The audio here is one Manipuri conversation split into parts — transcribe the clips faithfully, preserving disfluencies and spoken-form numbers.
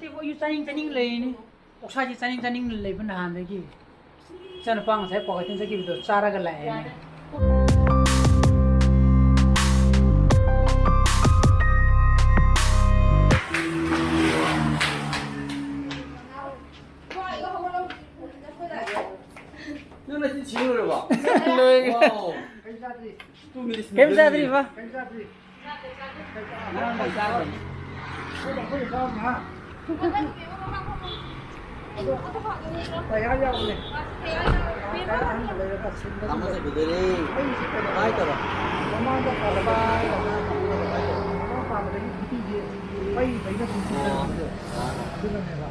ꯑꯩꯁꯨ ꯆꯥꯅꯤꯡ ꯆꯥꯅꯤꯡ ꯂꯩꯔꯤꯅꯤ꯫ ꯑꯣꯛꯁꯥꯁꯤ ꯆꯥꯅꯤꯡ ꯆꯥꯅꯤꯡ ꯂꯩꯕ ꯅꯍꯥꯟꯗꯒꯤ꯫ ꯏꯆꯥꯅꯨꯄꯥ ꯉꯁꯥꯏ ꯄꯣꯀꯦꯠꯇ ꯆꯠꯈꯤꯕꯗꯣ ꯆꯥꯔꯒ ꯂꯥꯛꯑꯦꯅꯦ꯫ ꯅꯪ ꯅꯆꯤꯟ ꯊꯤꯔꯨꯔꯕꯣ? ꯂꯣꯏꯔꯦ꯫ ꯋꯥꯎ꯫ ꯀꯩꯝ ꯆꯥꯗ꯭ꯔꯤꯕ? ꯅꯪ ꯀꯩ ꯆꯥꯈ꯭ꯔꯕꯅꯤ? ꯇꯌꯥꯔ ꯌꯥꯎꯕꯅꯦ꯫ ꯇꯌꯥꯔ ꯑꯍꯟꯕ ꯂꯩꯔꯒ ꯁꯤꯟꯕ ꯑꯃ ꯆꯠꯈꯤꯗꯣꯔꯦ꯫ ꯑꯩꯁꯦ ꯀꯩꯅꯣ ꯀꯃꯥꯏ ꯇꯧꯔꯣ? ꯃꯃꯥꯡꯗ ꯄꯥꯜꯂꯝꯕ ꯃꯃꯥ ꯄꯥꯟꯕꯗꯒꯤ ꯅꯨꯄꯤꯁꯦ ꯄꯩ ꯄꯩꯅ ꯁꯨꯝ ꯁꯤꯖꯤꯟꯅꯕꯗꯣ꯫ ꯑꯗꯨꯅꯅꯦꯕ꯫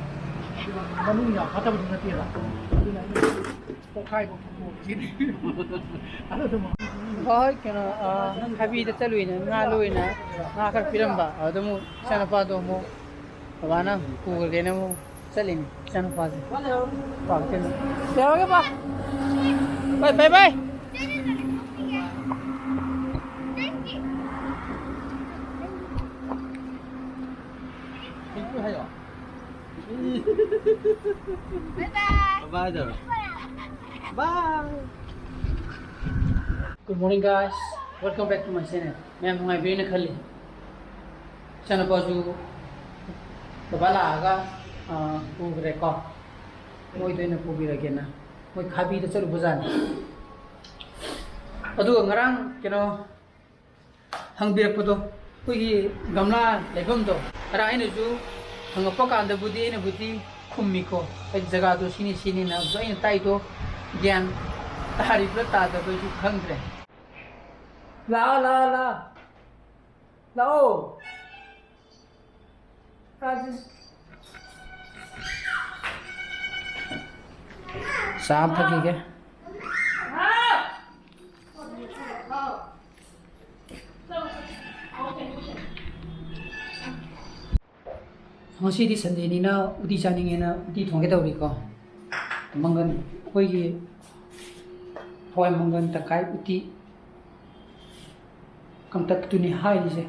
ꯑꯗꯨꯒ ꯃꯅꯨꯡ ꯌꯥꯝ ꯐꯠꯇꯕꯗꯤ ꯅꯠꯇꯦꯕ꯫ ꯑꯗꯨꯅ ꯑꯩꯅ ꯄꯣꯛꯈꯥꯏꯕ ꯄꯣꯛꯈꯤꯅꯤ꯫ ꯑꯗꯨ ꯑꯗꯨꯝ ꯍꯣꯏ, ꯀꯩꯅꯣ, ꯑ, ꯍꯥꯏꯕꯤꯗ ꯆꯠꯂꯨꯏꯅ ꯉꯥ ꯂꯣꯏꯅ ꯉꯥ ꯈꯔ ꯄꯤꯔꯝꯕ꯫ ꯑꯗꯨ ꯑꯃꯨꯛ ꯏꯆꯥꯅꯨꯄꯥꯗꯣ ꯑꯃꯨꯛ ꯕꯕꯥꯅ ꯄꯨꯈ꯭ꯔꯒꯦꯅ ꯑꯃꯨꯛ ꯆꯠꯂꯤꯅꯤ ꯏꯆꯥꯅꯨꯄꯥꯁꯦ꯫ ꯄꯥꯛ ꯆꯠꯂꯤ꯫ ꯌꯧꯔꯒꯦ, ꯄꯥ꯫ ꯕꯥꯏ, ꯕꯥꯏ, ꯕꯥꯏ꯫ Thank you ꯍꯥꯏꯌꯣ꯫ Bye bye. Bye bye ꯇꯧꯔꯣ꯫ Bye. Good morning, guys. Welcome back to my channel. ꯃꯌꯥꯝ ꯅꯨꯡꯉꯥꯏꯕꯤꯔꯦꯅ ꯈꯜꯂꯤ꯫ ꯏꯆꯥꯅꯨꯄꯥꯁꯨ ꯕꯕꯥ ꯂꯥꯛꯑꯒ, ꯑ, ꯄꯨꯈ꯭ꯔꯦꯀꯣ꯫ ꯃꯣꯏꯗ ꯑꯣꯏꯅ ꯄꯨꯕꯤꯔꯒꯦꯅ꯫ ꯃꯣꯏ ꯈꯥꯕꯤꯗ ꯆꯠꯂꯨꯕꯖꯥꯠꯅꯤ꯫ ꯑꯗꯨꯒ ꯉꯔꯥꯡ ꯀꯩꯅꯣ ꯍꯪꯕꯤꯔꯛꯄꯗꯣ, ꯑꯩꯈꯣꯏꯒꯤ ꯒꯝꯂꯥ ꯂꯩꯐꯝꯗꯣ, ꯈꯔ ꯑꯩꯅꯁꯨ ꯍꯪꯉꯛꯄ ꯀꯥꯟꯗꯕꯨꯗꯤ ꯑꯩꯅꯕꯨꯗꯤ ꯈꯨꯝꯃꯤꯀꯣ, ꯑꯩ ꯖꯒꯥꯗꯣ ꯁꯤꯅꯤ ꯁꯤꯅꯤꯅ꯫ ꯑꯗꯨ ꯑꯩꯅ ꯇꯥꯏꯗꯣ ꯒ꯭ꯌꯥꯟ ꯇꯥꯔꯤꯕ꯭ꯔꯥ ꯇꯥꯗꯕ꯭ꯔꯥꯁꯨ ꯈꯪꯗ꯭ꯔꯦ꯫ ꯂꯥꯛꯑꯣ, ꯂꯥꯛꯑꯣ, ꯂꯥꯛꯑꯣ, ꯂꯥꯛꯑꯣ꯫ ꯆꯥ ꯑꯃ ꯊꯛꯈꯤꯒꯦ꯫ ꯉꯁꯤꯗꯤ ꯁꯟꯗꯦꯅꯤꯅ ꯎꯇꯤ ꯆꯥꯅꯤꯡꯉꯦꯅ ꯎꯇꯤ ꯊꯣꯡꯒꯦ ꯇꯧꯔꯤꯀꯣ꯫ ꯃꯪꯒꯟ, ꯑꯩꯈꯣꯏꯒꯤ ꯍꯋꯥꯏ ꯃꯪꯒꯟ ꯇꯪꯈꯥꯏ ꯎꯇꯤ ꯀꯪꯇꯛꯇꯨꯅꯤ ꯍꯥꯏꯔꯤꯁꯦ꯫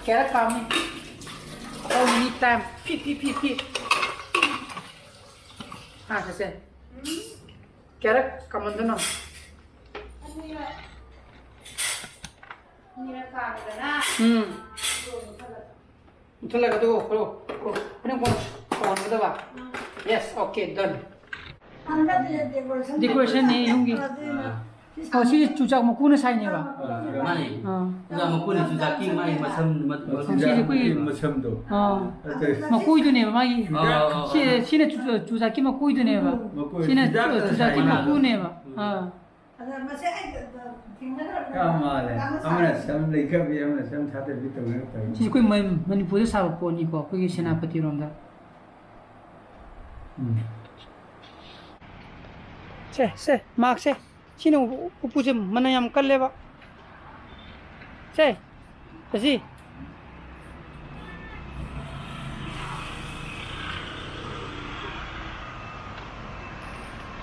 Carrot ꯀꯥꯝꯃꯤ꯫ How many time? Fit, fit, fit, fit. ꯍꯥ, ꯁꯦ, ꯁꯦ꯫ Carrot ꯀꯃꯟꯗꯨꯅ꯫ ꯑꯅꯤꯔꯛ꯫ ꯑꯅꯤꯔꯛ ꯀꯥꯝꯃꯦꯗꯅ꯫ ꯎꯝ꯫ ꯑꯗꯨꯒ ꯃꯨꯊꯠꯂꯒ꯫ ꯃꯨꯊꯠꯂꯒ ꯑꯗꯨꯒ ꯀꯣ-, ꯀꯣ-, ꯍꯣꯔꯦꯟ ꯀꯣꯟꯅ ꯁꯧꯍꯟꯒꯗꯕ? ꯎꯝ꯫ Yes, okay, done꯫ Decoration ꯅꯦ ꯌꯨꯝꯒꯤ꯫ ꯑꯗꯨꯅ ꯑꯥ꯫ ꯑꯣ, ꯁꯤ ꯆꯨꯖꯥꯛ ꯃꯀꯨꯅ ꯁꯥꯏꯅꯦꯕ? ꯑꯥ, ꯃꯥꯅꯦ꯫ ꯑꯥ꯫ ꯆꯨꯖꯥꯛ ꯃꯀꯨꯅ ꯆꯨꯖꯥꯛꯀꯤ ꯃꯥꯒꯤ ꯃꯁꯝ, ꯃ-, ꯃ-, ꯁꯤꯁꯦ ꯑꯩꯈꯣꯏꯒꯤ ꯃꯁꯝꯗꯣ꯫ ꯑꯥ꯫ ꯑꯗꯨ ꯃꯀꯣꯏꯗꯨꯅꯦꯕ ꯃꯥꯒꯤ꯫ ꯑꯥ, ꯑꯥ, ꯑꯥ꯫ ꯁꯤ-, ꯁꯤꯅ ꯆꯨ-, ꯆꯨꯖꯥꯛꯀꯤ ꯃꯀꯣꯏꯗꯨꯅꯦꯕ꯫ ꯃꯀꯣꯏ꯫ ꯁꯤꯅ ꯆꯨꯖꯥꯛꯇ ꯆꯨꯖꯥꯛꯀꯤ ꯁꯥꯏꯅꯦꯕ꯫ ꯃꯀꯨꯅꯦꯕ꯫ ꯎꯝ꯫ ꯑꯥ꯫ ꯑꯗ ꯃꯁꯤ ꯑꯩ ꯊꯦꯡꯅꯈ꯭ꯔꯕꯅꯦ꯫ ꯌꯥꯝ ꯃꯥꯜꯂꯦ꯫ ꯌꯥꯝꯅ ꯁꯥꯡ-, ꯑꯃꯅ ꯁꯝ ꯂꯩꯈꯠꯄꯤ, ꯑꯃꯅ ꯁꯝ ꯊꯥꯗꯕꯤ ꯇꯧꯅꯔꯛꯇꯕꯅꯤ꯫ ꯁꯤꯁꯦ ꯑꯩꯈꯣꯏ ꯃ-, ꯃꯅꯤꯄꯨꯔꯗ ꯁꯥꯕ ꯄꯣꯠꯅꯤꯀꯣ, ꯑꯩꯈꯣꯏꯒꯤ ꯁꯦꯅꯥꯄꯇꯤꯔꯣꯝꯗ꯫ ꯎꯝ꯫ ꯁꯦ, ꯁꯦ, ꯃꯥꯛꯁꯦ꯫ ꯁꯤꯅ ꯎꯄꯨꯁꯦ ꯃꯅꯝ ꯌꯥꯝ ꯀꯜꯂꯦꯕ꯫ ꯁꯦ, ꯁꯤ꯫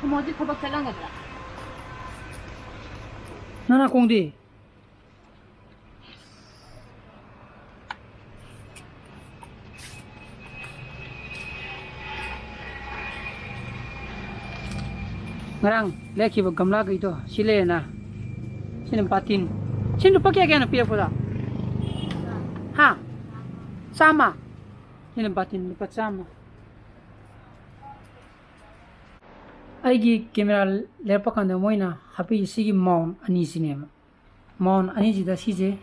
ꯁꯨꯃꯣꯗꯤ ꯊꯕꯛ ꯆꯠꯂꯝꯒꯗ꯭ꯔꯥ? ꯅꯅꯥꯀꯣꯡꯗꯤ? ꯉꯔꯥꯡ ꯂꯩꯈꯤꯕ ꯒꯝꯂꯥꯈꯩꯗꯣ ꯁꯤ ꯂꯩꯔꯦꯅ꯫ ꯁꯤꯅ ꯕꯥꯇꯤꯟ꯫ ꯁꯤ ꯂꯨꯄꯥ ꯀꯌꯥ ꯀꯌꯥꯅꯣ ꯄꯤꯔꯛꯄꯗꯣ? ꯍꯥ? ꯆꯥꯝꯃ? ꯁꯤꯅ ꯕꯥꯇꯤꯟ ꯂꯨꯄꯥ ꯆꯥꯝꯃ꯫ ꯑꯩꯒꯤ camera ꯂꯩꯔꯛꯄ ꯀꯥꯟꯗ ꯃꯣꯏꯅ ꯍꯥꯞꯄꯤꯁꯦ ꯁꯤꯒꯤ mount ꯑꯅꯤꯁꯤꯅꯦꯕ꯫ Mount ꯑꯅꯤꯁꯤꯗ ꯁꯤꯁꯦ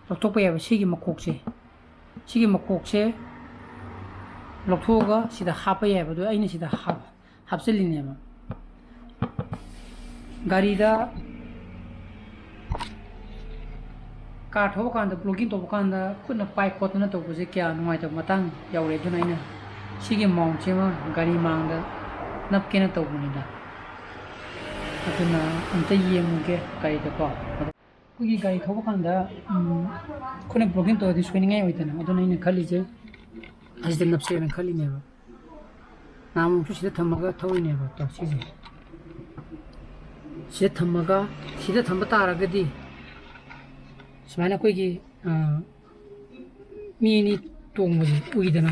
ꯂꯧꯊꯣꯛꯄ ꯌꯥꯏꯕ, ꯁꯤꯒꯤ ꯃꯀꯣꯛꯁꯦ, ꯁꯤꯒꯤ ꯃꯀꯣꯛꯁꯦ ꯂꯧꯊꯣꯛꯑꯒ ꯁꯤꯗ ꯍꯥꯞꯄ ꯌꯥꯏꯕ, ꯑꯗꯣ ꯑꯩꯅ ꯁꯤꯗ ꯍꯥꯞ-, ꯍꯥꯞꯆꯤꯜꯂꯤꯅꯦꯕ꯫ ꯒꯥꯔꯤꯗ car ꯊꯧꯕ ꯀꯥꯟꯗ, vlogging ꯇꯧꯕ ꯀꯥꯟꯗ ꯈꯨꯠꯅ ꯄꯥꯏ ꯈꯣꯠꯇꯅ ꯇꯧꯕꯁꯦ ꯀꯌꯥ ꯅꯨꯡꯉꯥꯏꯇꯕ ꯃꯇꯥꯡ ꯌꯥꯎꯔꯦ, ꯑꯗꯨꯅ ꯑꯩꯅ ꯁꯤꯒꯤ mount ꯁꯤꯃ ꯒꯥꯔꯤ ꯃꯥꯡꯗ ꯅꯞꯀꯦꯅ ꯇꯧꯕꯅꯤꯗ꯫ ꯑꯗꯨꯅ ꯑꯝꯇ ꯌꯦꯡꯉꯨꯒꯦ ꯒꯥꯔꯤꯗꯀꯣ꯫ ꯑꯩꯈꯣꯏꯒꯤ ꯒꯥꯔꯤ ꯊꯧꯕ ꯀꯥꯟꯗ, ꯎꯝ, ꯑꯩꯈꯣꯏꯅ vlogging ꯇꯧꯔꯗꯤ ꯁꯣꯏꯅꯤꯡꯉꯥꯏ ꯑꯣꯏꯗꯅ, ꯑꯗꯨꯅ ꯑꯩꯅ ꯈꯜꯂꯤꯁꯦ ꯑꯁꯤꯗ ꯅꯞꯁꯦꯅ ꯈꯜꯂꯤꯅꯦꯕ꯫ ꯅꯍꯥꯟꯃꯨꯛꯁꯨ ꯁꯤꯗ ꯊꯝꯃꯒ ꯊꯧꯔꯤꯅꯦꯕ꯫ ꯇꯣ, ꯁꯤꯁꯦ ꯁꯤꯗ ꯊꯝꯃꯒ, ꯁꯤꯗ ꯊꯝꯕ ꯇꯥꯔꯒꯗꯤ ꯁꯨꯃꯥꯏꯅ ꯑꯩꯈꯣꯏꯒꯤ, ꯑ, ꯃꯤ ꯑꯅꯤ ꯇꯣꯡꯕꯁꯦ ꯎꯏꯗꯅ,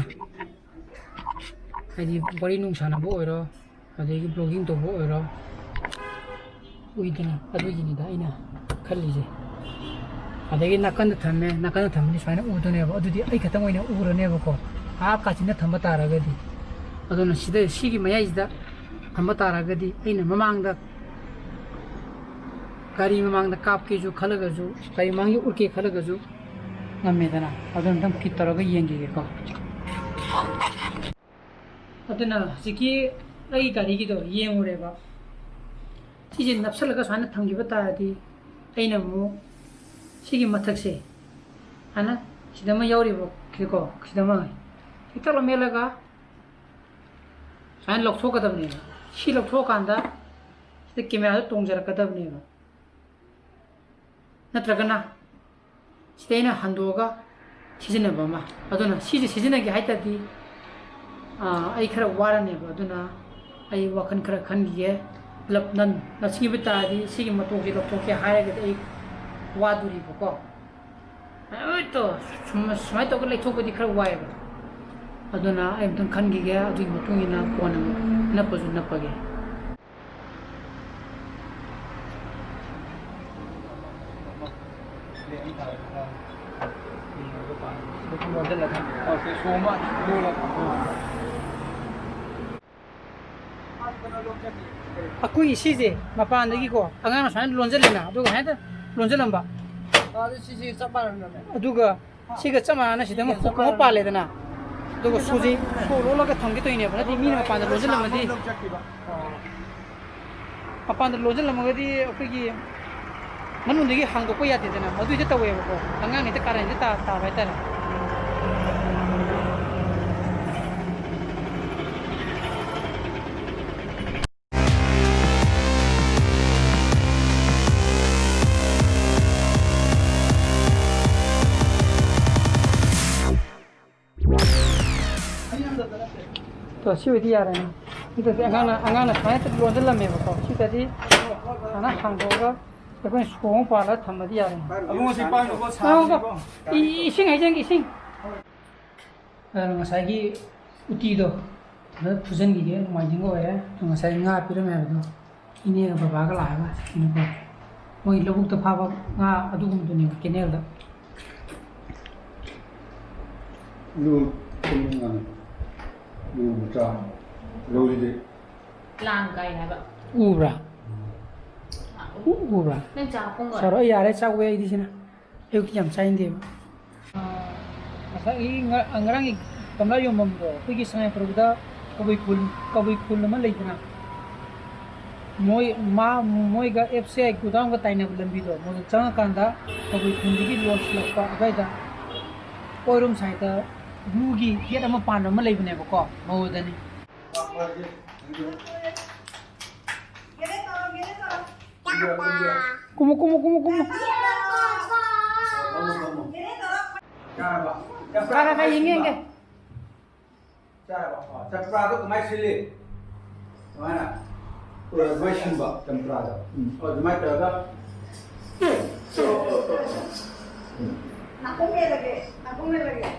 ꯍꯥꯏꯗꯤ ꯋꯥꯔꯤ ꯅꯨꯡ ꯁꯥꯟꯅꯕ ꯑꯣꯏꯔꯣ, ꯑꯗꯒꯤ ꯕ꯭ꯂꯣꯒꯤꯡ ꯇꯧꯕ ꯑꯣꯏꯔꯣ, ꯎꯏꯗꯅ, ꯑꯗꯨꯒꯤꯅꯤꯗ ꯑꯩꯅ ꯈꯜꯂꯤꯁꯦ꯫ ꯑꯗꯒꯤ ꯅꯥꯀꯟꯗ ꯊꯝꯃꯦ, ꯅꯥꯀꯟꯗ ꯊꯝꯃꯗꯤ ꯁꯨꯃꯥꯏꯅ ꯎꯗꯣꯏꯅꯦꯕ, ꯑꯗꯨꯗꯤ ꯑꯩ ꯈꯛꯇꯪ ꯑꯣꯏꯅ ꯎꯔꯅꯦꯕꯀꯣ, ꯑꯥ ꯀꯥꯆꯤꯟꯗ ꯊꯝꯕ ꯇꯥꯔꯒꯗꯤ꯫ ꯑꯗꯨꯅ ꯁꯤꯗ, ꯁꯤꯒꯤ ꯃꯌꯥꯏꯁꯤꯗ ꯊꯝꯕ ꯇꯥꯔꯒꯗꯤ ꯑꯩꯅ ꯃꯃꯥꯡꯗ, ꯒꯥꯔꯤ ꯃꯃꯥꯡꯗ ꯀꯥꯞꯀꯦꯁꯨ ꯈꯜꯂꯒꯁꯨ, ꯒꯥꯔꯤ ꯃꯃꯥꯡꯒꯤ ꯎꯠꯀꯦ ꯈꯜꯂꯒꯁꯨ ꯉꯝꯃꯦꯗꯅ꯫ ꯑꯗꯨꯅ ꯑꯝꯇꯪ ꯐꯤꯠ ꯇꯧꯔꯒ ꯌꯦꯡꯈꯤꯒꯦꯀꯣ꯫ ꯑꯗꯨꯅ ꯍꯧꯖꯤꯛꯀꯤ ꯑꯩ ꯒꯥꯔꯤꯒꯤꯗꯣ ꯌꯦꯡꯉꯨꯔꯦꯕ꯫ ꯁꯤꯁꯦ ꯅꯞꯁꯜꯂꯒ ꯁꯨꯃꯥꯏꯅ ꯊꯝꯈꯤꯕ ꯇꯥꯔꯗꯤ, ꯑꯩꯅ ꯑꯃꯨꯛ ꯁꯤꯒꯤ ꯃꯊꯛꯁꯦ, ꯍꯥꯏꯅ ꯁꯤꯗ ꯑꯃ ꯌꯥꯎꯔꯤꯕ, ꯁꯤꯀꯣ, ꯁꯤꯗ ꯑꯃ ꯍꯦꯛꯇ ꯃꯦꯠꯂꯒ ꯁꯨꯃꯥꯏꯅ ꯂꯧꯊꯣꯛꯀꯗꯕꯅꯦꯕ꯫ ꯁꯤ ꯂꯧꯊꯣꯛꯑꯀꯥꯟꯗ ꯁꯤꯗ ꯀꯦꯃꯦꯔꯥꯗ ꯇꯣꯡꯖꯔꯛꯀꯗꯕꯅꯦꯕ꯫ ꯅꯠꯇ꯭ꯔꯒꯅ ꯁꯤꯗ ꯑꯩꯅ ꯍꯟꯗꯣꯛꯑꯒ ꯁꯤꯖꯤꯟꯅꯕ ꯑꯃ꯫ ꯑꯗꯨꯅ ꯁꯤꯁꯦ ꯁꯤꯖꯤꯟꯅꯒꯦ ꯍꯥꯏ ꯇꯥꯔꯗꯤ, ꯑꯥ, ꯑꯩ ꯈꯔ ꯋꯥꯔꯅꯦꯕ꯫ ꯑꯗꯨꯅ ꯑꯩ ꯋꯥꯈꯜ ꯈꯔ ꯈꯟꯈꯤꯒꯦ꯫ ꯄꯨꯂꯞ ꯅꯟ-, ꯅꯞꯁꯤꯟꯈꯤꯕ ꯇꯥꯔꯗꯤ ꯁꯤꯒꯤ ꯃꯇꯣꯛꯁꯦ ꯂꯧꯊꯣꯛꯀꯦ ꯍꯥꯏꯔꯒꯗꯤ ꯑꯩ ꯋꯥꯗꯣꯔꯤꯕꯀꯣ꯫ ꯍꯦꯛꯇ ꯁꯨꯝ-, ꯁꯨꯃꯥꯏꯅ ꯇꯧꯔꯒ ꯂꯩꯊꯣꯛꯄꯗꯤ ꯈꯔ ꯋꯥꯏꯑꯦꯕ꯫ ꯑꯗꯨꯅ ꯑꯩ ꯑꯝꯇꯪ ꯈꯟꯈꯤꯒꯦ, ꯑꯗꯨꯒꯤ ꯃꯇꯨꯡ ꯏꯟꯅ ꯀꯣꯟꯅ ꯅꯞꯄꯁꯨ ꯅꯞꯄꯒꯦ꯫ ꯑꯩꯈꯣꯏ ꯁꯤꯁꯦ ꯃꯄꯥꯟꯗꯒꯤꯀꯣ ꯑꯉꯥꯡꯅ ꯁꯨꯃꯥꯏꯅ ꯂꯣꯟꯁꯤꯜꯂꯤꯅ, ꯑꯗꯨꯒ ꯍꯦꯛꯇ ꯂꯣꯟꯁꯤꯜꯂꯝꯕ꯫ ꯑꯗꯨ ꯁꯤꯁꯦ ꯆꯞ ꯃꯥꯟꯅꯅ꯫ ꯑꯗꯨꯒ ꯁꯤꯒ ꯆꯞ ꯃꯥꯟꯅꯅ ꯁꯤꯗ ꯑꯃ ꯁꯤꯒ ꯆꯞ ꯈꯣꯡꯎꯞ ꯑꯃ ꯃꯥꯟꯅꯅ ꯄꯥꯜꯂꯦꯗꯅ, ꯑꯗꯨꯒ ꯁꯨꯁꯤ ꯁꯣ ꯂꯣꯜꯂꯒ ꯊꯝꯒꯦ ꯇꯧꯔꯤꯅꯦꯕ꯫ ꯅꯠꯇꯦ, ꯃꯤꯅ ꯃꯄꯥꯟꯗ ꯂꯣꯟꯁꯤꯜꯂꯝꯃꯗꯤ, ꯂꯣꯟ ꯆꯠꯈꯤꯕ꯫ ꯃꯄꯥꯟꯗ ꯂꯣꯟꯁꯤꯜꯂꯝꯃꯒꯗꯤ ꯑꯩꯈꯣꯏꯒꯤ ꯃꯅꯨꯡꯗꯒꯤ ꯍꯥꯡꯗꯣꯛꯄ ꯌꯥꯗꯦꯗꯅ, ꯑꯗꯨꯏꯗꯤ ꯇꯧꯋꯦꯕꯀꯣ꯫ ꯑꯉꯥꯡ ꯍꯦꯛꯇ ꯀꯥꯔꯟꯁꯦ ꯇꯥ-, ꯇꯥꯕ ꯍꯥꯏꯇꯥꯔꯦ꯫ ꯇꯣ, ꯁꯤ ꯑꯣꯏꯗꯤ ꯌꯥꯔꯦꯅꯦ꯫ ꯁꯤꯗꯗꯤ ꯑꯉꯥꯡꯅ, ꯑꯉꯥꯡꯅ ꯁꯨꯃꯥꯏꯅ ꯂꯣꯟꯁꯤꯜꯂꯝꯃꯦꯕꯀꯣ꯫ ꯁꯤꯗꯗꯤ ꯁꯨꯃꯥꯏꯅ ꯍꯥꯡꯗꯣꯛꯑꯒ ꯑꯩꯈꯣꯏꯅ ꯁꯣ ꯑꯃ ꯄꯥꯜꯂꯒ ꯊꯝꯃꯗꯤ ꯌꯥꯔꯦꯅꯦ꯫ ꯑꯕꯨꯡꯉꯣ, ꯁꯤ ꯄꯥꯏꯅꯨꯀꯣ, ꯉꯥꯏꯈꯣꯀꯣ꯫ ꯁꯥꯕꯅꯤꯀꯣ꯫ ꯏ-, ꯏꯁꯤꯡ ꯍꯩꯖꯤꯟꯒꯦ, ꯏꯁꯤꯡ꯫ ꯑꯗꯨꯅ ꯉꯁꯥꯏꯒꯤ ꯎꯇꯤꯗꯣ ꯐꯖꯅ ꯐꯨꯖꯟꯈꯤꯒꯦ, ꯅꯣꯡꯃꯥꯏꯖꯤꯡꯒ ꯑꯣꯏꯔꯦ꯫ ꯑꯗꯣ ꯉꯁꯥꯏ ꯉꯥ ꯄꯤꯔꯝꯃꯦ ꯍꯥꯏꯕꯗꯣ ꯏꯅꯦꯒ ꯕꯕꯥꯒ ꯂꯥꯛꯑꯒ ꯀꯩꯅꯣꯀꯣ, ꯃꯣꯏ ꯂꯧꯕꯨꯛꯇ ꯐꯥꯕ ꯉꯥ ꯑꯗꯨꯒꯨꯝꯕꯗꯨꯅꯦꯕ, ꯀꯦꯅꯦꯜꯗ꯫ ꯂꯨ ꯈꯨꯝꯅꯤꯡꯉꯥꯅꯤ꯫ ꯂꯨ ꯃꯆꯥ ꯂꯧꯔꯤꯗꯤ꯫ ꯂꯥꯡ ꯀꯥꯏ ꯍꯥꯏꯕ꯫ ꯎꯕ꯭ꯔꯥ? ꯎ-, ꯎꯕ꯭ꯔꯥ? ꯅꯪ ꯆꯥꯛ ꯄꯨꯡ ꯀꯌꯥ? ꯁꯥꯔꯣ, ꯑꯩ ꯌꯥꯔꯦ, ꯆꯥꯛ ꯋꯦ ꯑꯩꯗꯤ ꯁꯤꯅ꯫ ꯑꯌꯨꯛꯇꯤ ꯌꯥꯝ ꯆꯥꯏꯟꯗꯦꯕ꯫ ꯑꯥ, ꯉꯁꯥꯏꯒꯤ ꯉ-, ꯉꯔꯥꯡꯒꯤ ꯒꯝꯂꯥ ꯌꯣꯟꯐꯝꯗꯣ, ꯑꯩꯈꯣꯏꯒꯤ ꯁꯉꯥꯏꯄ꯭ꯔꯧꯗ ꯀꯕꯨꯏ ꯈꯨꯜ, ꯀꯕꯨꯏ ꯈꯨꯜ ꯑꯃ ꯂꯩꯗꯅ, ꯃꯣꯏ, ꯃꯥ, ꯃꯣꯏꯒ ꯑꯦꯐ ꯁꯤ ꯑꯥꯏ ꯒꯣꯗꯥꯎꯟꯒ ꯇꯥꯏꯅꯕ ꯂꯝꯕꯤꯗꯣ, ꯃꯗꯨ ꯆꯪꯉꯀꯥꯟꯗ ꯀꯕꯨꯏ ꯈꯨꯜꯗꯒꯤ ꯂꯣꯟꯁꯤꯜꯂꯛꯄ ꯑꯗꯨꯋꯥꯏꯗ ꯑꯣꯏꯔꯣꯝ ꯁꯥꯏꯗ ꯕ꯭ꯂꯨꯒꯤ ꯒꯦꯠ ꯑꯃ ꯄꯥꯟꯕ ꯑꯃ ꯂꯩꯕꯅꯦꯕꯀꯣ, ꯃꯗꯨꯗꯅꯤ꯫ ꯀꯨꯝꯃꯨ, ꯀꯨꯝꯃꯨ, ꯀꯨꯝꯃꯨ, ꯀꯨꯝꯃꯨ꯫ ꯀꯥ, ꯀꯥ, ꯀꯥ, ꯌꯦꯡꯒꯦ, ꯌꯦꯡꯒꯦ꯫ ꯆꯥꯔꯕ? ꯑꯣ, ꯆꯝꯄ꯭ꯔꯥꯗꯣ ꯀꯃꯥꯏꯅ ꯁꯤꯜꯂꯤ? ꯀꯃꯥꯏꯅ? ꯑꯣ, ꯑꯗꯨꯃꯥꯏꯅ ꯁꯤꯟꯕ, ꯆꯝꯄ꯭ꯔꯥꯗꯣ꯫ ꯎꯝ꯫ ꯑꯣ, ꯑꯗꯨꯃꯥꯏꯅ ꯇꯧꯔꯒ꯫ ꯅꯥꯀꯣꯡ ꯃꯦꯜꯂꯒꯦ, ꯅꯥꯀꯣꯡ ꯃꯦꯜꯂꯒꯦ꯫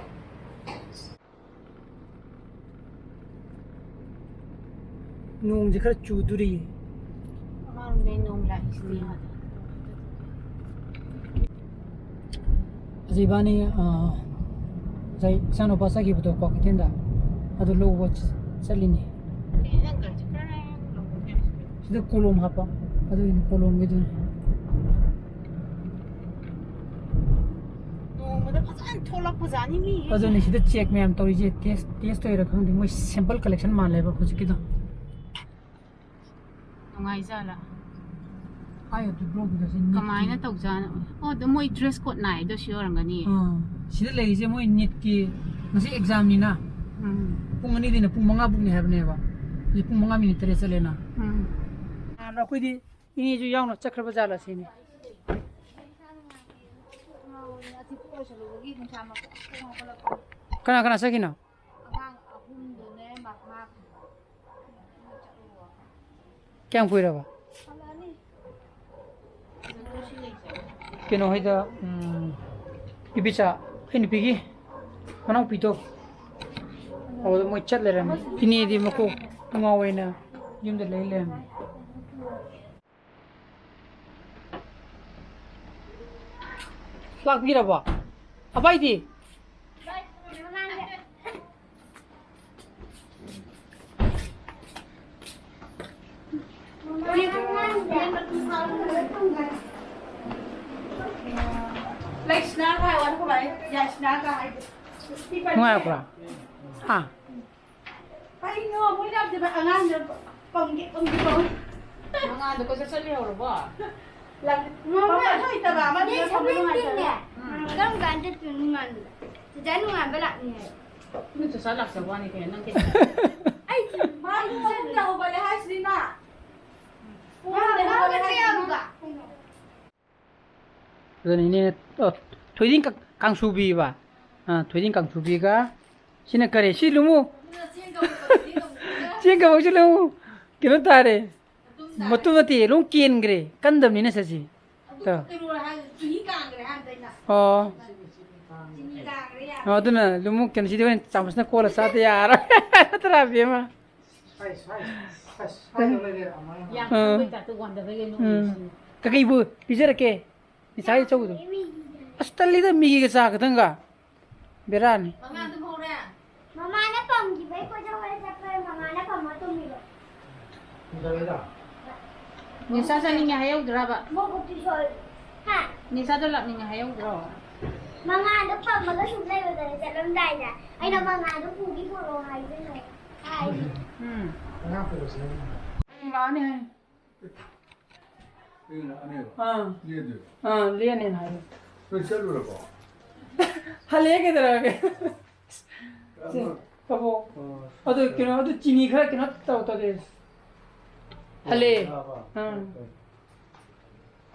ꯅꯣꯡꯁꯦ ꯈꯔ ꯆꯨꯗꯣꯔꯤꯌꯦ꯫ ꯃꯃꯥꯡꯗꯩ ꯅꯣꯡ ꯂꯥꯛꯏꯁꯤꯗꯤ ꯌꯥꯗꯦ꯫ ꯑꯁꯤ ꯏꯕꯥꯅꯤ, ꯑ, ꯉꯁꯥꯏ ꯏꯆꯥꯅꯨꯄꯥ ꯆꯠꯈꯤꯕꯗꯣ ꯀ꯭ꯋꯥꯀꯩꯊꯦꯜꯗ, ꯑꯗꯨ ꯂꯧꯕ ꯆ-, ꯆꯠꯂꯤꯅꯦ꯫ ꯀꯩꯅꯣ ꯅꯪ ꯒꯥꯔꯤꯁꯦ ꯈꯔ ꯂꯧꯕ ꯌꯥꯏ꯫ ꯁꯤꯗ ꯀꯣꯂꯣꯝ ꯍꯥꯞꯄ, ꯑꯗꯨꯒꯤꯅꯤ, ꯀꯣꯂꯣꯝꯒꯤꯗꯨꯅꯤ꯫ ꯅꯣꯡꯃꯗ ꯐꯖꯅ ꯊꯣꯛꯂꯛꯄꯖꯥꯠꯅꯤ ꯃꯤ꯫ ꯑꯗꯨꯅꯤ ꯁꯤꯗ ꯆꯦꯛ ꯃꯌꯥꯝ ꯇꯧꯔꯤꯁꯦ, ꯇꯦꯁ, ꯇꯦꯁ ꯇꯧꯔꯤꯔꯥ ꯈꯪꯗꯦ, ꯃꯣꯏ ꯁꯦꯝꯄꯜ ꯀꯂꯦꯛꯁꯟ ꯃꯥꯜꯂꯦꯕ ꯍꯧꯖꯤꯛꯀꯤꯗꯣ꯫ ꯅꯨꯡꯉꯥꯏꯖꯥꯠꯂꯥ? ꯍꯥꯏ ꯑꯗꯨ ꯕ꯭ꯂꯣꯛꯀꯤꯗꯣ ꯁꯤ ꯅꯤꯠꯀꯤ꯫ ꯀꯃꯥꯏꯅ ꯇꯧꯖꯥꯠꯅꯣ? ꯑꯣ, ꯑꯗꯣ ꯃꯣꯏ ꯗ꯭ꯔꯦꯁ ꯀꯣꯗ ꯅꯥꯏꯗꯣ ꯁꯤ ꯑꯣꯏꯔꯝꯒꯅꯤ꯫ ꯑꯥ, ꯁꯤꯗ ꯂꯩꯔꯤꯁꯦ ꯃꯣꯏ ꯅꯤꯠꯀꯤ ꯉꯁꯤ ꯑꯦꯛꯖꯥꯝꯅꯤꯅ꯫ ꯎꯝ꯫ ꯄꯨꯡ ꯑꯅꯤꯗꯩꯅ ꯄꯨꯡ ꯃꯉꯥ ꯐꯥꯎꯅꯤ ꯍꯥꯏꯕꯅꯦꯕ꯫ ꯍꯧꯖꯤꯛ ꯄꯨꯡ ꯃꯉꯥ ꯃꯤꯅꯤꯠ ꯇꯔꯦꯠ ꯆꯠꯂꯦꯅ꯫ ꯎꯝ꯫ ꯅꯍꯥꯟ ꯑꯩꯈꯣꯏꯗꯤ ꯏꯅꯦꯁꯨ ꯌꯥꯎꯅ ꯆꯠꯈ꯭ꯔꯕ ꯖꯥꯠꯂ ꯁꯤꯅꯤ꯫ ꯀꯅꯥ ꯀꯅꯥ ꯆꯠꯈꯤꯅꯣ? ꯑꯉꯥꯡ ꯑꯍꯨꯝꯗꯨꯅꯦ, ꯃꯃꯥ꯫ ꯀꯌꯥꯝ ꯀꯨꯏꯔꯕ? ꯍꯜꯂꯛꯑꯅꯤ꯫ ꯀꯩꯅꯣ ꯍꯣꯏꯗ, ꯎꯝ, ꯏꯕꯤꯆꯥ, ꯑꯩ ꯅꯨꯄꯤꯒꯤ ꯃꯅꯥꯎꯄꯤꯗꯣ, ꯑꯗꯨꯗ ꯃꯣꯏ ꯆꯠ ꯂꯩꯔꯝꯃꯦ꯫ ꯏꯅꯦꯗꯤ ꯃꯀꯣꯛ ꯉꯥꯎꯋꯦꯅ ꯌꯨꯝꯗ ꯂꯩ ꯂꯩꯔꯝꯃꯦ꯫ ꯂꯥꯛꯄꯤꯔꯕꯣ? ꯑꯕꯥꯏꯗꯤ? ꯅꯨꯡꯉꯥꯏꯔꯛꯄ꯭ꯔꯥ? ꯍꯥ? ꯀꯩꯅꯣ ꯃꯣꯏ ꯂꯥꯛꯇꯦꯕ, ꯑꯉꯥꯡꯗ ꯄꯝꯒꯦ, ꯄꯝꯒꯦ, ꯄꯝꯒꯦ꯫ ꯑꯉꯥꯡꯗꯣ ꯀꯣꯏꯆꯠ ꯆꯠꯂꯤ ꯍꯧꯔꯕꯣ? ꯂꯥꯛ-, ꯃꯃꯥ, ꯄꯝꯕ ꯍꯩꯇꯕ ꯑꯃꯗꯨꯅ ꯗꯦꯠ ꯄꯝꯕ ꯅꯨꯡꯉꯥꯏꯇꯕ꯫ ꯁꯚꯦꯟꯇꯤꯟꯅꯦ꯫ ꯎꯝ꯫ ꯀꯔꯝ ꯀꯥꯟ ꯆꯠꯇꯣꯏꯅꯣ ꯅꯣꯡꯉꯥꯟꯕꯗ? ꯆꯤꯆꯥ ꯅꯣꯡꯉꯥꯟꯕ ꯂꯥꯛꯅꯤ ꯍꯥꯏ꯫ ꯅꯣꯏ ꯆꯤꯆꯥ ꯂꯥꯛꯆꯕ ꯋꯥꯅꯤ ꯀꯩꯅꯣ, ꯅꯪ ꯀꯩ-, ꯑꯩ ꯃꯥ ꯌꯨꯝꯗ ꯍꯧꯒꯠꯂꯦ ꯍꯥꯏꯁꯤꯗꯤ ꯃꯥ꯫ ꯌꯨꯝꯗ ꯍꯧꯒꯠꯂꯦ ꯍꯥꯏꯁꯤꯗꯤ ꯃꯥ꯫ ꯑꯗꯨꯅ ꯏꯅꯦꯅ, ꯑꯣ, ꯊꯣꯏꯗꯤꯡ ꯀ-, ꯀꯥꯡꯁꯨꯕꯤꯕ꯫ ꯑꯥ, ꯊꯣꯏꯗꯤꯡ ꯀꯥꯡꯁꯨꯕꯤꯒ꯫ ꯁꯤꯅ ꯀꯔꯤ? ꯁꯤ ꯂꯨꯃꯨ꯫ ꯆꯦꯡ ꯀꯕꯣꯛꯁꯤ ꯂꯨꯃꯨ꯫ ꯀꯩꯅꯣ ꯇꯥꯔꯦ꯫ ꯃꯇꯨꯝ ꯅꯠꯇꯦ, ꯂꯣꯏ ꯀꯦꯟꯈ꯭ꯔꯦ꯫ ꯀꯟꯗꯕꯅꯤꯅ ꯁꯦ ꯁꯤ꯫ ꯇꯣ꯫ ꯑꯣ꯫ ꯑꯣ, ꯑꯗꯨꯅ ꯂꯨꯃꯨ ꯀꯩꯅꯣ ꯁꯤꯗꯤ ꯍꯣꯔꯦꯟ ꯆꯥꯃꯁꯅ ꯀꯣꯜꯂ ꯆꯥꯗ ꯌꯥꯔꯣꯏ꯫ ꯅꯠꯇ꯭ꯔꯥ, ꯕꯦꯝꯃ? ꯌꯥꯝ ꯑꯥ꯫ ꯈꯪꯕꯩ ꯇꯥꯏꯞꯇ ꯋꯥꯟꯗꯕꯩ ꯀꯩꯅꯣ ꯎꯝ꯫ ꯑꯣꯏꯔꯤꯁꯤꯅꯦ꯫ ꯀꯀꯩꯕꯨ ꯄꯤꯖꯔꯛꯀꯦ? ꯅꯤꯁꯥꯒꯤ ꯑꯆꯧꯕꯗꯣ꯫ ꯑꯁ, ꯇꯜꯂꯤꯗ, ꯃꯤꯒꯤꯒ ꯆꯥ ꯈꯇꯪꯒ꯫ ꯕꯦꯔꯥꯅꯤ꯫ ꯃꯉꯥ ꯑꯗꯨꯝ ꯍꯧꯔꯦ꯫ ꯃꯃꯥꯅ ꯄꯝꯈꯤꯕꯩ ꯀꯣꯏꯆꯠ ꯀꯣꯏꯆꯠ ꯆꯠꯄ, ꯃꯃꯥꯅ ꯄꯝꯃ ꯇꯨꯝꯃꯤꯕ꯫ ꯅꯤꯁꯥ ꯆꯠꯅꯤꯡꯉꯦ ꯍꯥꯏꯍꯧꯗ꯭ꯔꯕ? ꯃꯕꯨꯛꯇꯤ ꯁꯣꯜꯂꯤ꯫ ꯍꯥ? ꯅꯤꯁꯥꯗꯣ ꯂꯥꯛꯅꯤꯡꯉꯦ ꯍꯥꯏꯍꯧꯗ꯭ꯔꯣ? ꯃꯉꯥꯗꯣ ꯄꯝꯃꯒ ꯁꯨꯝ ꯂꯩꯕꯗꯅꯦ ꯆꯠꯂꯝꯗꯥꯏꯗ꯫ ꯑꯩꯅ ꯃꯉꯥꯗꯣ ꯄꯨꯒꯤ ꯄꯨꯔꯛꯑꯣ ꯍꯥꯏꯗꯣꯏꯅꯦ꯫ ꯍꯥꯏꯗꯤ꯫ ꯎꯝ꯫ ꯍꯌꯦꯡ ꯂꯥꯛꯑꯅꯤ ꯍꯥꯏ꯫ ꯍꯌꯦꯡ ꯂꯥꯛꯑꯅꯦꯕ? ꯑꯥ꯫ ꯂꯦꯟꯗꯣꯏꯕ? ꯑꯥ, ꯂꯦꯟꯅꯦꯅ ꯍꯥꯏꯌꯦ꯫ ꯅꯣꯏ ꯆꯠꯂꯨꯔꯕꯣ? ꯍꯜꯂꯛꯑꯦ ꯀꯩꯗꯧꯔꯒꯦ? ꯀꯔꯝꯕ? ꯀꯕꯣꯛ꯫ ꯑꯣ꯫ ꯑꯗꯨ ꯀꯩꯅꯣ, ꯑꯗꯨ ꯆꯤꯅꯤ ꯈꯔ ꯀꯩꯅꯣ ꯇꯧ-, ꯇꯧꯗꯦ꯫ ꯍꯜꯂꯛꯑꯦ꯫ ꯆꯥꯕ? ꯑꯥ꯫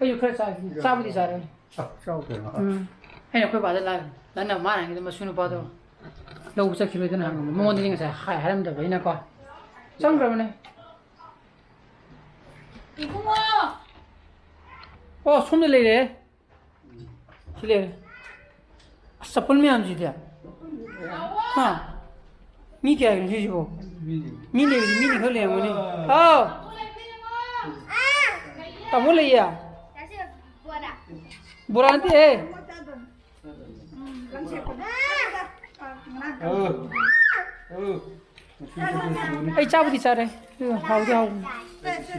ꯑꯩꯁꯨ ꯈꯔ ꯆꯥꯈꯤ꯫ ꯆꯥꯕꯨꯗꯤ ꯆꯥꯔꯦ꯫ ꯆꯥꯎ, ꯆꯥꯎ ꯀꯩꯅꯣ꯫ ꯎꯝ꯫ ꯑꯩꯅ ꯑꯩꯈꯣꯏ ꯕꯥꯗ ꯂꯥꯛꯑꯦ꯫ ꯅꯪꯅ ꯃꯥꯅ ꯍꯥꯏꯒꯤꯗ ꯃꯁꯨ ꯅꯨꯄꯥꯗꯣ ꯂꯧꯕ ꯆꯠꯈꯤꯔꯣꯏꯗꯅ ꯍꯪꯉꯝꯕ꯫ ꯃꯉꯣꯟꯗꯗꯤ ꯉꯁꯥꯏ ꯍꯥꯏ ꯍꯥꯏꯔꯝꯗꯕ ꯑꯩꯅꯀꯣ꯫ ꯆꯪꯈ꯭ꯔꯕꯅꯦ꯫ ꯏꯕꯨꯡꯉꯣ! ꯑꯣ, ꯁꯣꯝꯗ ꯂꯩꯔꯦ꯫ ꯁꯤ ꯂꯩꯔꯦ꯫ ꯑꯁ, ꯆꯄꯜ ꯃꯌꯥꯝꯁꯤꯗꯤ꯫ ꯍꯥ? ꯃꯤ ꯀꯌꯥꯒꯤꯅꯣ ꯁꯤꯁꯤꯕꯣ? ꯃꯤ ꯂꯩꯕꯗꯤ ꯃꯤꯅꯤ ꯈꯔ ꯂꯩꯔꯝꯒꯅꯤ꯫ ꯍꯥꯎ! ꯇꯥꯃꯣ ꯂꯩꯌꯦ? ꯕꯣꯔꯥ ꯅꯠꯇꯦꯍꯦ꯫ ꯑꯩ ꯆꯥꯕꯨꯗꯤ ꯆꯥꯔꯦ꯫ ꯑꯗꯨ ꯍꯥꯎꯗꯤ ꯍꯥꯎꯕꯅꯤ꯫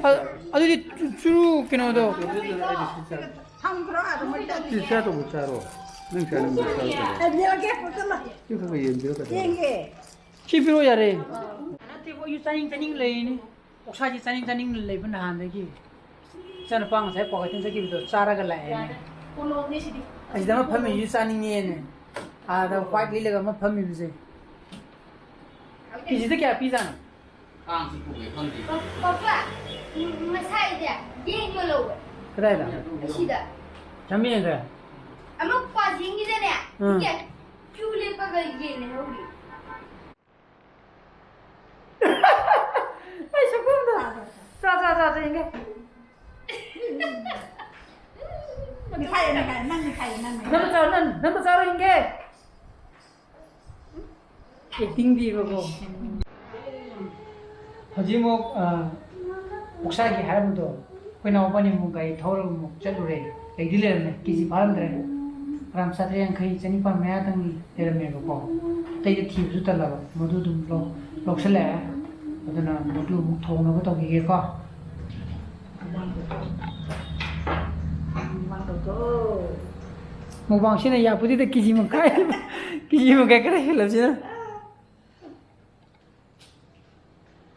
ꯑ-, ꯑꯗꯨꯗꯤ ꯆꯨ-, ꯆꯨꯔꯨ ꯀꯩꯅꯣꯗꯣ꯫ ꯁꯤ ꯆꯥꯗꯧꯕ ꯆꯥꯔꯣ꯫ ꯅꯪ ꯆꯥꯅꯤꯡꯕ ꯆꯥꯔꯣ ꯀꯩꯅꯣ꯫ ꯁꯤ ꯈꯔ ꯈꯔ ꯌꯦꯟꯕꯤꯔꯣ ꯀꯩꯗꯧꯔꯒꯦ? ꯁꯤ ꯄꯤꯔꯛꯑꯣ ꯌꯥꯔꯦ꯫ ꯅꯠꯇꯦꯕꯣ, ꯑꯩꯁꯨ ꯆꯥꯅꯤꯡ ꯆꯥꯅꯤꯡ ꯂꯩꯔꯤꯅꯤ꯫ ꯑꯣꯛꯁꯥꯁꯤ ꯆꯥꯅꯤꯡ ꯆꯥꯅꯤꯡ ꯂꯩꯕ ꯅꯍꯥꯟꯗꯒꯤ꯫ ꯏꯆꯥꯅꯨꯄꯥ ꯉꯁꯥꯏ ꯄꯣꯀꯦꯠꯇ ꯆꯠꯈꯤꯕꯗꯣ ꯆꯥꯔꯒ ꯂꯥꯛꯑꯦꯅꯦ꯫ ꯑꯁꯤꯗ ꯑꯃ ꯐꯝꯃꯤꯁꯤ ꯆꯥꯅꯤꯡꯉꯦꯅꯦ꯫ ꯑꯥꯗ ꯋꯥꯏꯠ ꯂꯤꯠꯂꯒ ꯑꯃ ꯐꯝꯃꯤꯕꯁꯦ꯫ ꯀꯦꯖꯤꯗ ꯀꯌꯥ ꯄꯤꯖꯥꯠꯅꯣ? ꯀꯥꯡꯁꯤ ꯄꯨꯒꯦ ꯈꯪꯗꯦ꯫ ꯄꯥꯄꯥ, ꯉꯁꯥꯏꯗꯤ ꯌꯦꯟ ꯌꯣꯜꯍꯧꯋꯦ꯫ ꯀꯗꯥꯏꯗ? ꯑꯁꯤꯗ꯫ ꯂꯝꯕꯤ ꯍꯦꯟꯈ꯭ꯔꯦ? ꯑꯃ ꯄꯥꯖꯤꯡꯒꯤꯗꯅꯦ, ꯎꯝ꯫ ꯀ꯭ꯌꯨ ꯂꯦꯞꯄꯒ ꯌꯦꯟ ꯂꯩꯍꯧꯔꯤ꯫ ꯑꯩ ꯁꯛꯐꯝꯗꯣ꯫ ꯆꯥ, ꯆꯥ, ꯆꯥ, ꯆꯥ, ꯌꯦꯡꯒꯦ꯫ ꯅꯪ ꯅꯈꯥꯏꯌꯦ, ꯅꯪ ꯅꯈꯥꯏꯌꯦ, ꯅꯪ ꯅꯈꯥꯏꯌꯦ꯫ ꯅꯪ ꯆꯥꯔꯣ, ꯅꯪ, ꯅꯪ ꯆꯥꯔꯣ ꯌꯦꯡꯒꯦ꯫ ꯑꯦꯛꯇꯤꯡ ꯄꯤꯕꯀꯣ꯫ ꯍꯧꯖꯤꯛ ꯑꯃꯨꯛ, ꯑ, ꯑꯣꯛꯁꯥꯒꯤ ꯍꯥꯏꯔꯝꯕꯗꯣ, ꯑꯩꯈꯣꯏ ꯏꯅꯥꯎꯄꯥꯅꯤ ꯑꯃꯨꯛ ꯒꯥꯔꯤ ꯊꯧꯔꯒ ꯑꯃꯨꯛ ꯆꯠꯂꯨꯔꯦ꯫ ꯂꯩꯗꯤ ꯂꯩꯔꯝꯃꯦ, ꯀꯦꯖꯤ ꯐꯥꯔꯝꯗ꯭ꯔꯦ꯫ ꯒ꯭ꯔꯥꯝ ꯆꯥꯇ꯭ꯔꯦꯠ ꯌꯥꯡꯈꯩ, ꯆꯅꯤꯄꯥꯟ ꯃꯌꯥꯗꯪ ꯂꯩꯔꯝꯃꯦꯕꯀꯣ꯫ ꯑꯇꯩꯗ ꯊꯤꯕꯁꯨ ꯇꯜꯂꯕ, ꯃꯗꯨ ꯑꯗꯨꯝ ꯂꯧ-, ꯂꯧꯁꯜꯂꯛꯑꯦ꯫ ꯑꯗꯨꯅ ꯃꯗꯨ ꯑꯃꯨꯛ ꯊꯣꯡꯅꯕ ꯇꯧꯈꯤꯒꯦꯀꯣ꯫ ꯃꯨꯛꯕꯥꯡꯁꯤꯅ ꯌꯥꯄꯨꯗꯤꯗ ꯀꯦꯖꯤ ꯃꯈꯥꯏ, ꯀꯦꯖꯤ ꯃꯈꯥꯏ ꯈꯔ ꯍꯦꯜꯂꯁꯤꯅ꯫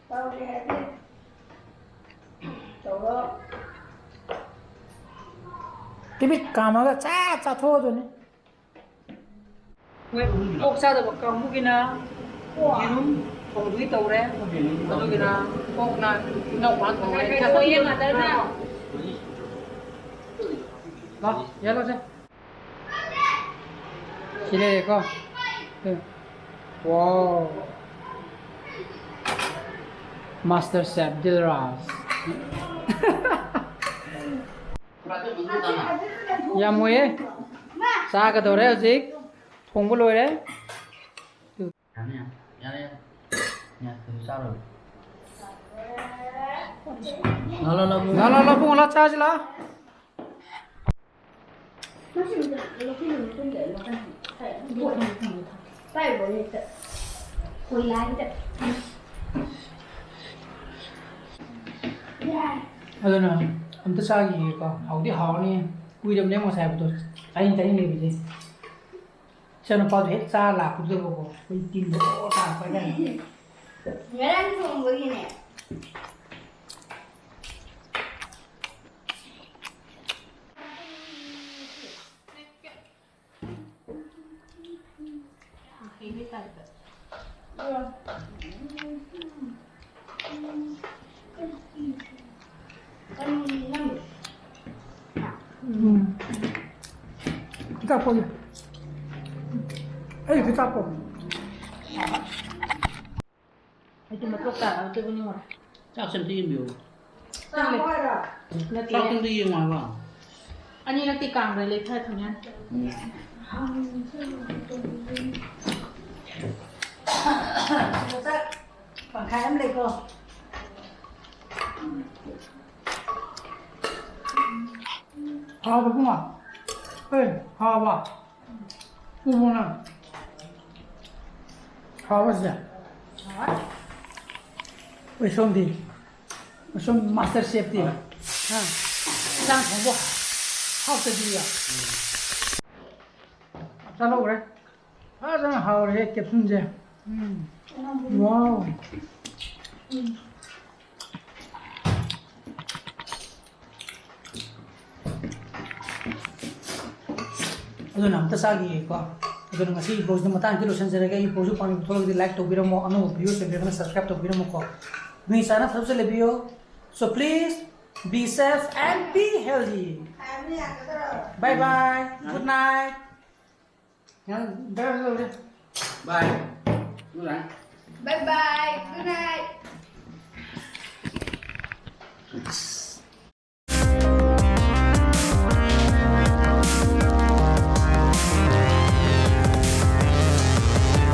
ꯇꯧꯔꯦ ꯍꯥꯏꯗꯤ ꯇꯧꯔꯣ꯫ ꯇꯤꯕꯤꯠ ꯀꯥꯝꯃꯒ ꯆꯥ ꯆꯥꯊꯣꯛꯑꯗꯣꯏꯅꯤ꯫ ꯃꯣꯏ ꯑꯣꯛ ꯆꯥꯗꯕ ꯀꯥꯡꯕꯨꯒꯤꯅ ꯌꯦꯔꯨꯝ ꯊꯣꯡꯕꯒꯤ ꯇꯧꯔꯦ꯫ ꯑꯗꯨꯒꯤꯅ ꯑꯣꯛꯅ ꯏꯅꯥꯎꯄꯥꯅ ꯊꯣꯡꯉꯦ꯫ ꯂꯥꯛ, ꯌꯥꯔꯣꯁꯦ꯫ ꯁꯤ ꯂꯩꯔꯦꯀꯣ꯫ ꯁꯤ꯫ Wow. Master Chef ꯗꯤꯜꯔꯥꯖ꯫ ꯌꯥꯝ ꯃꯣꯏꯌꯦ꯫ ꯆꯥꯒꯗꯧꯔꯦ ꯍꯧꯖꯤꯛ꯫ ꯊꯣꯡꯕ ꯂꯣꯏꯔꯦ꯫ ꯌꯥꯔꯦ, ꯌꯥꯔꯦ꯫ ꯉꯥ ꯊꯣꯡꯕ ꯆꯥꯔꯣꯏ꯫ ꯂꯥ, ꯂꯥ, ꯂꯥ, ꯂꯥ, ꯂꯥ, ꯆꯥꯁꯤ ꯂꯥ꯫ ꯑꯗꯨꯅ ꯑꯝꯇ ꯆꯥꯈꯤꯒꯦꯀꯣ꯫ ꯍꯥꯎꯗꯤ ꯍꯥꯎꯔꯅꯤ꯫ ꯀꯨꯏꯔꯕꯅꯦ ꯉꯁꯥꯏ ꯍꯥꯏꯕꯗꯣ꯫ ꯆꯥꯅꯤꯡ ꯆꯥꯅꯤꯡ ꯂꯩꯕꯁꯦ꯫ ꯏꯆꯥꯅꯨꯄꯥꯗꯣ ꯍꯦꯛ ꯆꯥ ꯂꯥꯛꯄꯗꯨꯗꯀꯣ ꯑꯩꯈꯣꯏ ꯇꯤꯟꯗꯣ ꯑꯣ ꯇꯥꯔꯛꯄ ꯍꯥꯏꯇꯥꯔꯦ꯫ ꯉꯔꯥꯡ ꯊꯣꯡꯕꯒꯤꯅꯦ꯫ ꯎꯝ꯫ ꯈꯤꯇꯪ ꯄꯣꯛꯑꯦ꯫ ꯑꯩ ꯈꯤꯇꯪ ꯄꯣꯛꯑꯦ꯫ ꯑꯩꯗꯤ ꯃꯇꯣꯛ ꯇꯥꯔꯛꯑꯗꯕꯅꯤ ꯉꯣ꯫ ꯆꯥꯛꯁꯦ ꯑꯝꯇ ꯌꯦꯡꯕꯤꯌꯨ꯫ ꯆꯥꯛ ꯂꯩ-, ꯅꯠꯇꯦ꯫ ꯆꯥꯛꯇꯨ ꯑꯝꯇ ꯌꯦꯡꯉꯣ ꯍꯥꯏꯕ꯫ ꯑꯅꯤꯔꯛꯇꯤ ꯀꯥꯝꯈ꯭ꯔꯦ, ꯂꯩꯊꯔ ꯊꯝꯃꯦ꯫ ꯎꯝ꯫ ꯆꯥꯛ ꯇꯪꯈꯥꯏ ꯑꯃ ꯂꯩꯀꯣ꯫ ꯍꯥꯎꯕ ꯏꯕꯨꯡꯉꯣ꯫ ꯑꯦ, ꯍꯥꯎꯕ꯫ ꯎꯃꯣꯔꯣꯛꯅ ꯍꯥꯎꯕꯁꯦ꯫ ꯍꯣꯏ꯫ ꯑꯩꯈꯣꯏ ꯁꯣꯝꯗꯤ, ꯑꯩꯈꯣꯏ ꯁꯣꯝ master chef ꯇꯤ꯫ ꯍꯣꯏ꯫ ꯍꯥ? ꯏꯟꯁꯥꯡ ꯊꯣꯡꯕ ꯍꯥꯎꯇꯗꯤ ꯌꯥ-, ꯆꯥꯍꯧꯈ꯭ꯔꯦ꯫ ꯐꯖꯅ ꯍꯥꯎꯔꯦꯍꯦ ꯀꯦꯞꯁꯨꯟꯁꯦ꯫ ꯎꯝ꯫ Wow꯫ ꯑꯗꯨꯅ ꯑꯝꯇ ꯆꯥꯈꯤꯒꯦꯀꯣ꯫ ꯑꯗꯨꯅ ꯉꯁꯤꯒꯤ vlog ꯁꯤꯗ ꯃꯇꯥꯡꯁꯤꯗ ꯂꯣꯏꯁꯤꯟꯖꯔꯒꯦ꯫ ꯑꯩꯒꯤ vlog ꯁꯨ ꯄꯥꯝꯕꯤꯕ ꯊꯣꯛꯂꯒꯗꯤ like ꯇꯧꯕꯤꯔꯝꯃꯣ, ꯑꯅꯧꯕ viewers ꯑꯣꯏꯕꯤꯔꯒꯅ subscribe ꯇꯧꯕꯤꯔꯝꯃꯨꯀꯣ꯫ ꯅꯣꯏ ꯆꯥꯅ ꯊꯛꯆ ꯂꯩꯕꯤꯌꯣ꯫ So please be safe and be healthy. Bye bye. Good night. Bye. Good night. Bye bye. Good night.